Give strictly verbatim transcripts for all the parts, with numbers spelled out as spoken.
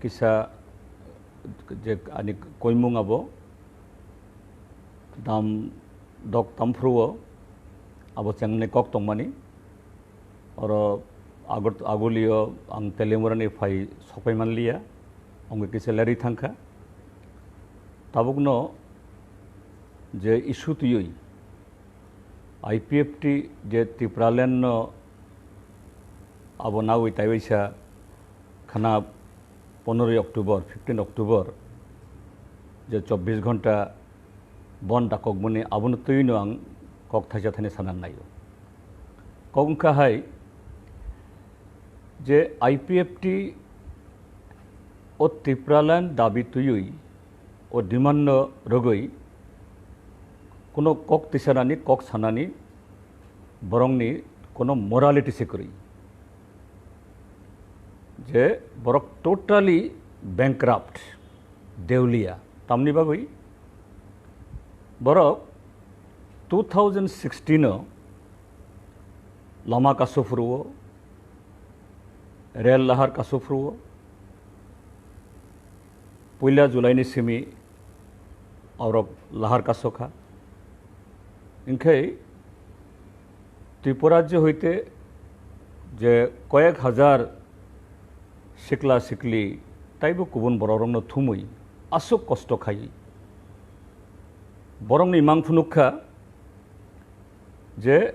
kisa je ani koimung abo dam dok tamphruo abo chengnai kok tongmani. Oro Agar-, Agulio ang Telimurani phai sokpai manliya, wngwi kisa lerwi thangkha. Tabukno je issue twiwi I P F T je Tipraland no abo nawi taiwaisa khana poneroy October, fifteen October je chobbish ghonta bon dakokmani abono twino ang kok thaisa thani sana naio. Kok wngkha hai je I P F T o Tipraland dabi twiwi o demand no rwgwi kuno kok tisanani, kok sanani borokni kuno morality se kwrwi. Je borok totally bankrupt, deuliya. Tamni bagwi borok two thousand sixteen o lama kasu phuru o, rel lahar kasu phuru o, puila July ni simi orok lahar kasu kha. Hinkhe Tripura rajyo hoite je koyek hajar sikla sikli taibo kubun bororokno thumwi aswk kosto khai. Borokni mang phunuk kha je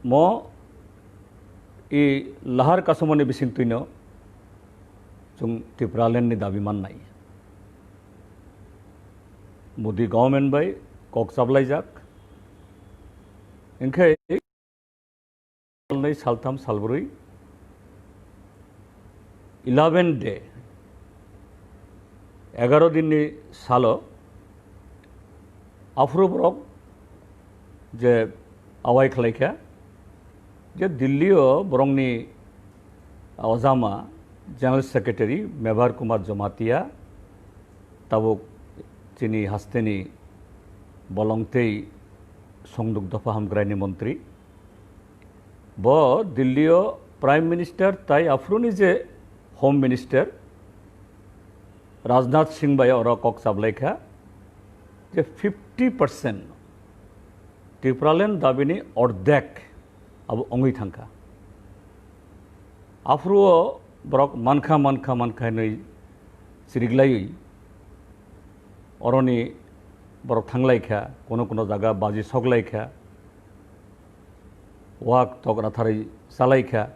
mo i lahar kasumani bisingtwino chwng Tipraland ni dabi mannai. Modi government bai kok chaplaijak. Hinkhe salnwi, saltham, salbrwi, eleven day, egaro dinni salo aphuru borok je awai khlaikha je Dillio borokni ojama General Secretary Mebar Kumar Jamatia, tabuk chini hasteni bolong tei songduk dopha hamkraini montri. Bo Dillio Prime Minister tai aphuruni je Home Minister Rajnath Singh bai oro kok chablai kha je fifty percent Tipraland dabini ordek abo wngwi thangkha. Aphuru o borok mankha, mankha, mankha hinwi chiriklaiwi oroni borok thanglaikha, kuno kuno jaga baji soklaikha, wak tok ratharwi chalaikha.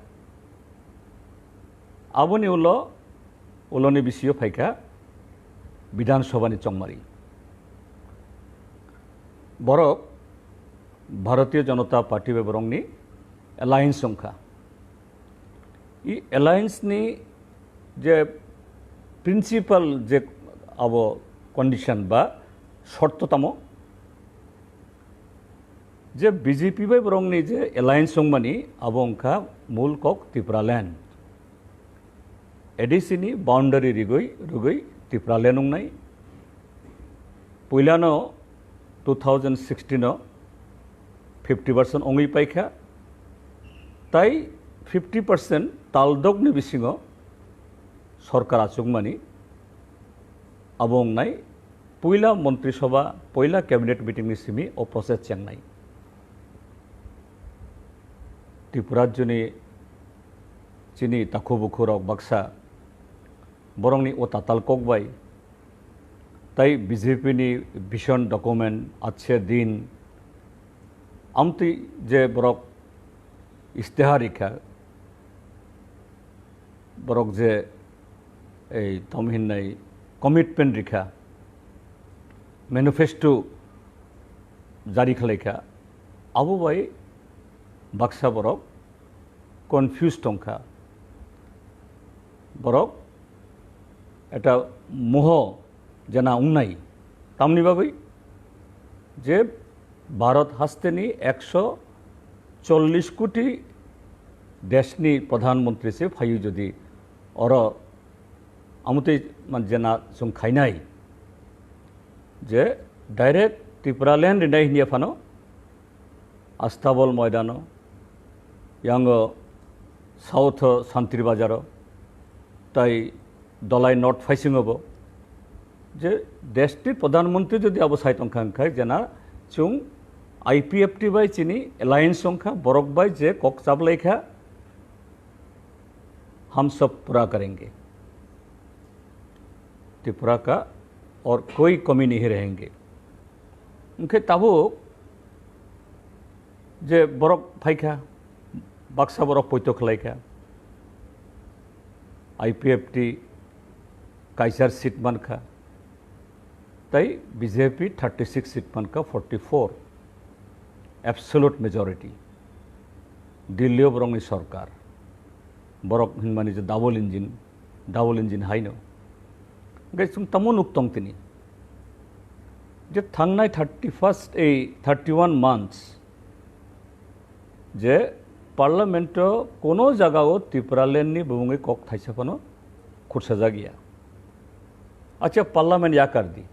Aboni ulo, uloni bisio phaikha Bidhan Sabhani chongmari. Borok Bharatiya Janata Party bai borokni alliance wngkha. I alliance ni je principal je abo condition ba shorto tamo, je B J P bai borokni je alliance wngmani abo wngkha mul kok Tipraland. A D C ni boundary rigwi rwgwi Tipraland wngnai. Puilano two thousand sixteen o fifty percent wngwi paikha, tai fifty percent taldokni bisingo sorkar achukmani abo wngnai. Puila Montri Sabha, puila Cabinet meeting ni simi o process chengnai. Tripura rajyoni chini takhu bukhu rok baksa borokni o tatal kok bai tai B J P ni vision document achhe din amtwi je borok istihar rikha, borok je ei tom hinnai commitment rikha, manifesto jari khlaikha, abo bai baksa borok confused tongkha, borok eta moho jena wngnai. Tamni bagwi je Bharat hasteni ekso chollish koti deshni pradhan mantri se phayu jodi oro amutwi man jena chwng khainai je direct Tipraland rinai hinya phano Astabol moidano, yango South Santri Bazaro, tai Dolai North phaisingo bo, je deshni Pradhan Mantri jodi abo sai tongkha hwnkhe, jena chwng I P F T bai chini alliance wngkha, borok bai je kok chaplaikha, हम सब पूरा करेंगे, Tripura का और कोई कमी नहीं रहेंगे। Hwnkhe tabuk je borok phaikha, baksa borok poito khlaikha, I P F T kaisar seat mankha, tai B J P thirty six seat mankha, forty four, absolute majority. Delhi o borokni sorkar, borok hinmani je double engine, double engine haino. Hwnkhe chwng tamo nuk tong tini, je thangnai thirty first, ei thirty one months, je parliament o kono jaga o Tipraland ni bumungwi kok thaisa phano khursajak ya. Acha, parliament yakar di.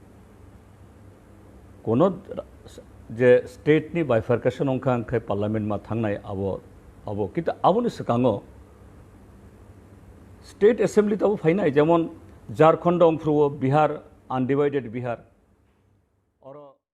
Kono je state ni bifurcation wngkha, hwnkhe parliament ma thangnai abo, abo. Kintu aboni swkango state assembly tabo phainai, jemon Jharkhand wngphruo, Bihar, undivided Bihar,